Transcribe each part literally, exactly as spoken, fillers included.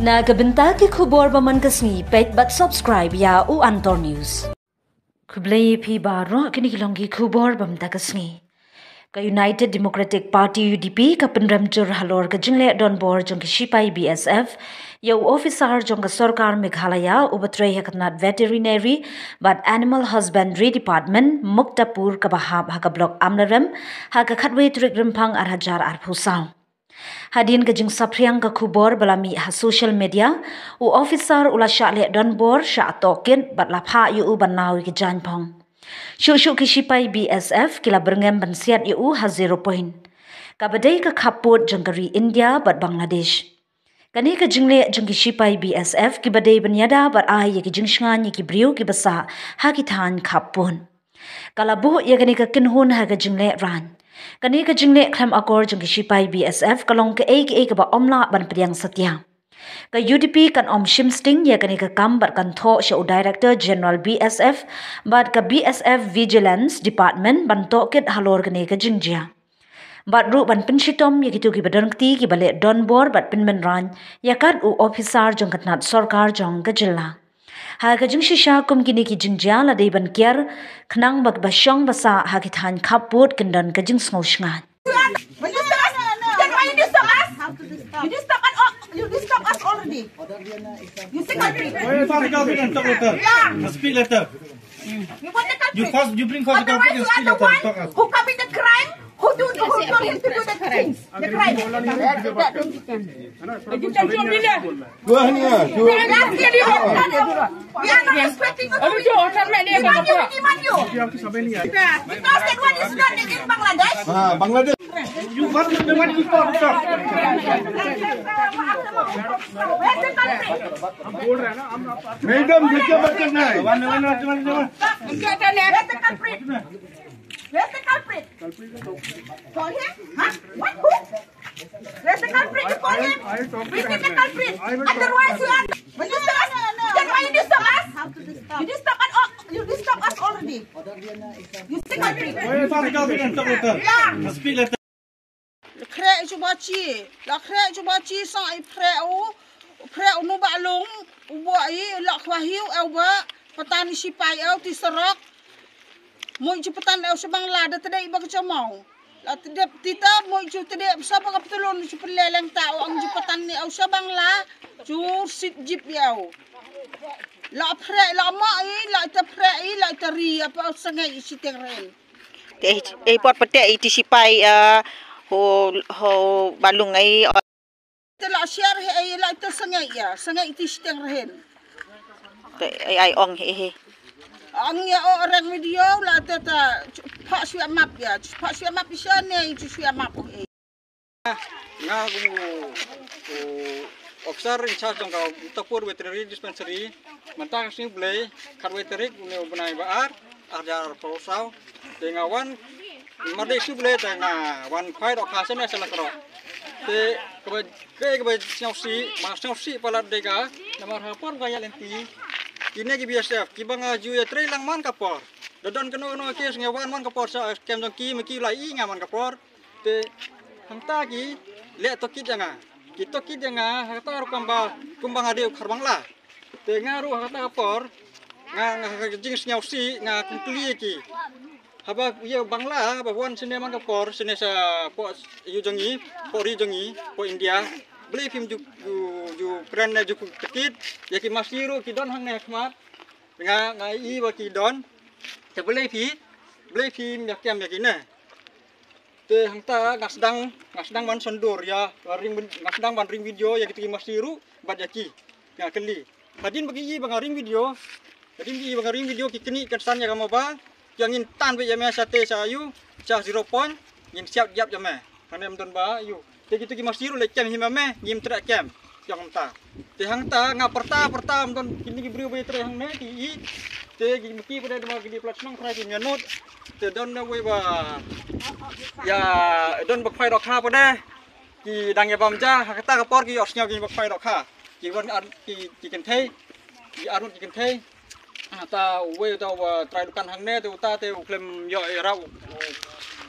Na ka bynta ki khubor ba man ka sngi, peit bad subscribe ïa u Antor News. Khublei phi baroh, kine ki long ki khubor ba mynta ka sngi. Ka United Democratic Party, U D P, ka pynrem jur halor ka jingleh donbor jong ki shipai B S F ïa u officer jong ka sorkar Meghalaya uba trei ha ka tnat Veterinary bad Animal Husbandry Department, Muktapur, kaba hap ha ka block Amlarem, ha ka khatwei tarik Rymphang ar hajar arphew saw. Hadien ka jingsaphriang ka khubor ba la mih ha social media, u officer u la shah leh donbor, shah tohkit bad la phah ïa u ban naw ïa ki jaiñphong. Shuh shuh ki shipai B S F ki la byrngem ban siat ïa u ha zero point. Kaba dei ka khappud jong ka ri India bad Bangladesh. Kane ka jingleh jong ki shipai B S F kiba dei ban ïada bad ai ïa ki jingshngaiñ ïa ki briew kiba sah ha ki thaiñ khappud. Ka la buh ïa kane ka kynhun ha ka jingleh raiñ. Kane ka jingleh khlem akor jong ki shipai B S F ka long kaei kaei kaba ym lah ban pdiang satia. Ka U D P kan ym shim sting ïa kane ka kam bad kan thoh sha u Director General B S F bad ka B S F Vigilance Department ban tohkit halor kane ka jingjia. Bad ruh ban pynshitom ïa kito kiba don kti kiba leh donbor bad pynmynraiñ ïa kat u officer jong ka tnat sorkar jong ka jylla. Ha ka jingshisha, kum kine ki jingjia la dei ban kiar khnang ba kiba shong ba sah ha ki thaiñ khappud kin don ka jingsngewshngaiñ. Will you stop us? Then why you disturb us? You disturb us, al- you disturb us already. You say culprit. Why you first culprit and talk later? Yeah. Speak later. You want the culprit? You first, you bring first the culprit and speak later. Otherwise, you are the one who commit the crime, who do, who told him to do the things, the crime. Go ahead, yeah. Go ahead. We are not expecting you to be, demand you, demand you. Because that one is not in Bangladesh. Ah, Bangladesh. You want to, they want to talk, talk. Where's the culprit? Madam, you can't. Where's the culprit? Where's the culprit? Call him? Huh? What? Who? Where's the culprit? You call him? Bring in the culprit. Otherwise, you are. When you stop us, then why you disturb us? You disturb us, al- you disturb us already. You say culprit. Why you first culprit and talk later? Yeah. Speak later. Khreh ju ba chi, la khreh ju ba chi sa i phreh u, phreh u nu ba lung, u ba i, la khwa hiu, eu ba, patan i sipai eu ti sarok. Mui ju patan eu sa Bangla da tdei ba ka chamau. La tdei ti ta, mui ju tdei sa ba ka ptulun ju pele leng ta, u ang ju patan ni eu sa Bangla, ju sit jip eu. La phreh, la ma i, la ita phreh i, la ita ri, apa sangei i siteng ren. Te, eh, pot pete i ti sipai, eh, ho, ho balung ai, oh. Te la share he ai la ita sangei ya, sangei i ti siteng rehen. Te, ai, ai, ong he, he. Ong ya, oh, reng video, la te ta, pha shwe map ya, pha shwe map i sha ne, i shwe map he. Nga kum u, u officer in charge jong ka Muktapur Veterinary Dispensary, mynta ka sngi Blei, khatwei tarik, une u bnai ba ar, ar hajar arphew saw. Te nga wan, mar dei sngi Blei te nga wan khwai dohkha shane sha Lakroh. Te kaba, kaba sngewsih, ma sngewsih palat dei ka, namar ha por ba nga ïaid lynti, kine ki B S F, kiba nga ju ïatrei lang man ka por. Da don kano kano ka case nga wan man ka por sha kem jong ki, ma ki la i nga man ka por. Te hangta ki leh tohkit ïa nga. Ki tohkit ïa nga, ha kata ruh kumba, kumba nga dei u khar Bangla. Te nga ruh ha kata ka por, nga, nga ha ka jingsngewsih, nga kum kylli ïa ki. Haba ïa u Bangla, haba wan shane man ka por, shane shapoh ïew jong ngi, poh ri jong ngi, poh India. Balei phim ju, ju, ju kren ne ju tohkit ïa ki masi ruh ki don hangne ha khmat. Nga, nga i ba ki don. Te balei phi, balei phim ïa kem ïa kine. Te hangta nga sdang, nga sdang ban sngewdur ïa, ring, nga sdang ban ring video ïa kito ki masi ruh bad ïa ki. Nga kylli. Hadien ba ki i ba nga ring video. Hadien ki i ba nga ring video ki knieh kynsan ïa ka mobile. Ïa ngin tan beit ïa me sha te sha ïew, sha zero point, ngin siap ïap ïa me. Hangne ym don ba ïew. Te kito ki masi ruh leit kem hi ma me, ngim treh kem. Ïa kumta. Te hangta nga pyrta pyrta ym don kine ki briew ba ïatrei hangne ki i. Te ki maki ba dei da ma ki dei plat shnong trai ki ïa nud. Te don na wei ba ïa don ba khwai dohkha ba dei. Ki dang ïa bam ja ha kata ka por ki ïohsngew ki ba khwai dohkha. Ki wan ar ki, ki kynthei. Ki arngut ki kynthei. Hangta uwei uta uba trai dukan hangne te uta te u khlem ïoh ïarap u, u,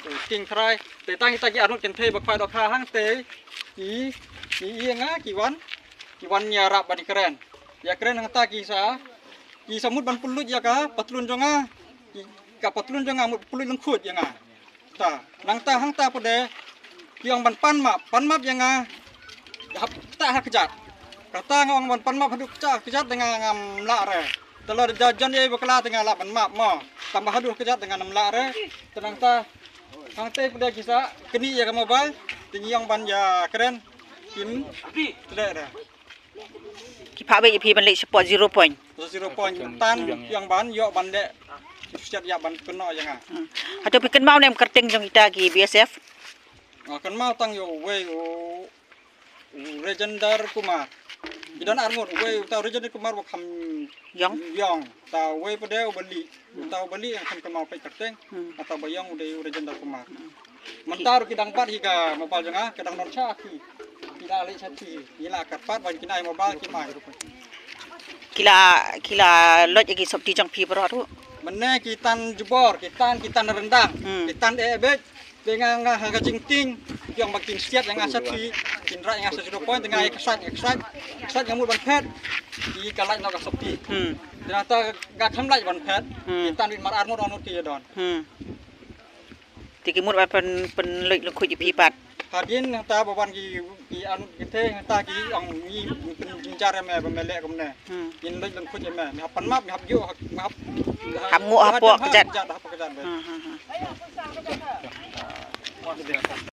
u king trai. Te tang kita ki arngut kynthei ba khwai dohkha hangte ki, ki ïa nga ki wan. Ki wan ïarap ban ïakren. Ïakren hangta ki sa, ki sa mut ban pynlut ïa ka patlun jong nga. Ki, ka patlun jong nga mut pynlut lyngkhuid ïa nga. Ta, nangta hangta pat de ki ong ban pan map, pan map ïa nga. Hap ta ha kjat. Kata nga ong ban pan map haduh kjat, kjat te nga ngam lah re. Te la da jan ei bakla te nga lah ban map mo. Tang ba haduh kjat te nga ngam lah re. Te nangta hangta pat de ki sa knieh ïa ka mobile, te ngi ong ban ïakren. Kim tleh re. Ki phah beit ïa phi ban leit shapoh zero point. Zero point, tan ki ong ban ïoh ban leh. Ki siat ïa ban kynnoh ïa nga. Hmm. Hato phi kynmaw ne em kyrteng jong kita ki B S F? Nga kynmaw tang ïa uwei u, u Rajendra Kumar. Ki don ar ngut, uwei uta u Rajendra Kumar ba kham ïong. Ïong. Ta uwei pat de u ba lieh. Uta u ba lieh nga khlem kynmaw peit kyrteng. Hmm. Uta ba ïong u dei u Rajendra Kumar. Hmm. Mynta ruh ki dang bat hi ka mobile jong nga, ka dang don sha ki. Ki la leit sha ki. Ki la kat pat ban ki nai mobile ki mai. Ki la, ki la lait ïa ki sopti jong phi baroh ruh. Mynne ki tan jubor, ki tan, ki tan ryndang, hmm, ki tan eh beit. Te nga, nga ha ka jingtieng, ki ong ba kin siat ïa nga sha ki, kin rai ïa nga sha zero point, te nga ïa ksat, ïa ksat, ksat nga mut ban phet. Ki ka lait noh ka sopti. Hmm. Te nangta nga khlem lait ban phet. Hmm. Ki tan beit mar ar ngut, ar ngut ki ïa don. Hmm. Te ki mut ban pyn, pynlait lyngkhuid ïa phi pat. Hadien nangta ba wan ki, ki anut ki te nangta ki ong ngi pynjynjar ïa me ba me leh kumne. Hmm. Ngin lait lyngkhuid ïa me. Me hap pan map, me hap ïoh, hap, hap, hap nguh hapoh kjat. Kjat, hapoh kjat. Hmm, hmm, hmm.